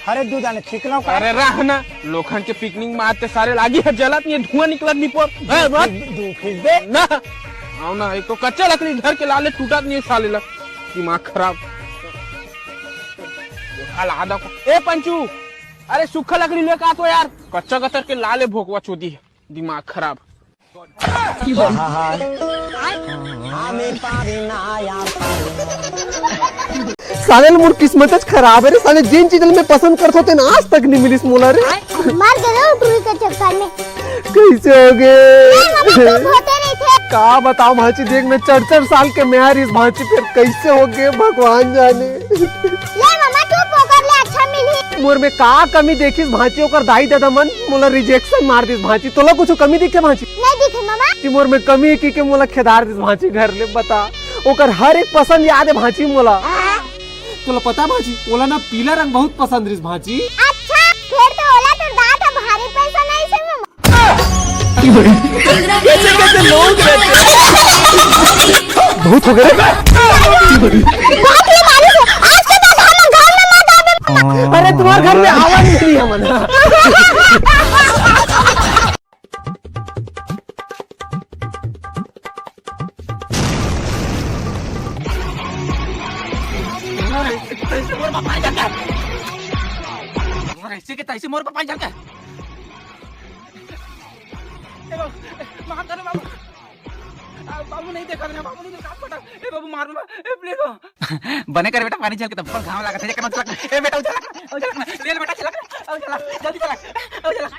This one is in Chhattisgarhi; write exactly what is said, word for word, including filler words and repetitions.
अरे दू जाने छिकलव का? अरे रह ना, लोखन के पिकनिक में आते साले लागी है जलत नहीं, धुआं निकलत नहीं पर। ए, मत। दू खींच दे। ना, आओ ना, एक तो कच्चा लकड़ी घर के लाले टूटत नहीं साले ला, दिमाग खराब। हाल आदा को। ए पंचू, अरे सूखा लकड़ी लेके आ तो यार, कच्चा गतर के लाले भोकवा चोदी है, दिमाग खराब। साले मोर किस्मत च खराब है रे साले, जेन चीज मैं पसंद करत होते ना आज तक नहीं मिलिस मोला रे। मर गए रे टूरी के चक्कर में। कैसे हो गए? ए, मामा, चुप होते नहीं थे। का बताओ भांची, देख मैं चार चार साल के मेहर इस भांची, फिर कैसे हो गए भगवान जाने। ले मामा, चुप होकर ले, अच्छा मिली। मोर में का कमी देखिस भांची, ओकर दाई ददा मन मोला रिजेक्शन मार दिस भांची। तोला कुछ कमी दिखे भांची? नहीं दिखे मामा। कि मोर में कमी है कि के मोला खेदार दिस भांची घर ले, बता। ओकर हर एक पसंद याद है भांची मोला। तोला पता भांची, ओला ना पीला रंग बहुत पसंद रिस भांची। अच्छा, फिर तो ओला तो दांत भारी पसंद आई से मामा। कैसे कैसे लोग रहते हैं। बहुत हो गए। बाप रे मालिक, आज के बाद हम घर में मत आवे। अरे तुम्हारे घर में आवा नहीं हमन। ऐसे के तैसे मोर पर पाई जाता है। ए बाबू, ए, माफ कर बाबू। आ, बाबू नहीं देखा ना, बाबू नहीं देखा, फटा। ए बाबू मार ना, ए प्लीज बाबू। बने कर बेटा, पानी झलक के तब पर घाम लागत है, जे करना चलक। ए बेटा उछलक, उछलक, ले ले बेटा चलक, उछलक, जल्दी चलक, उछलक।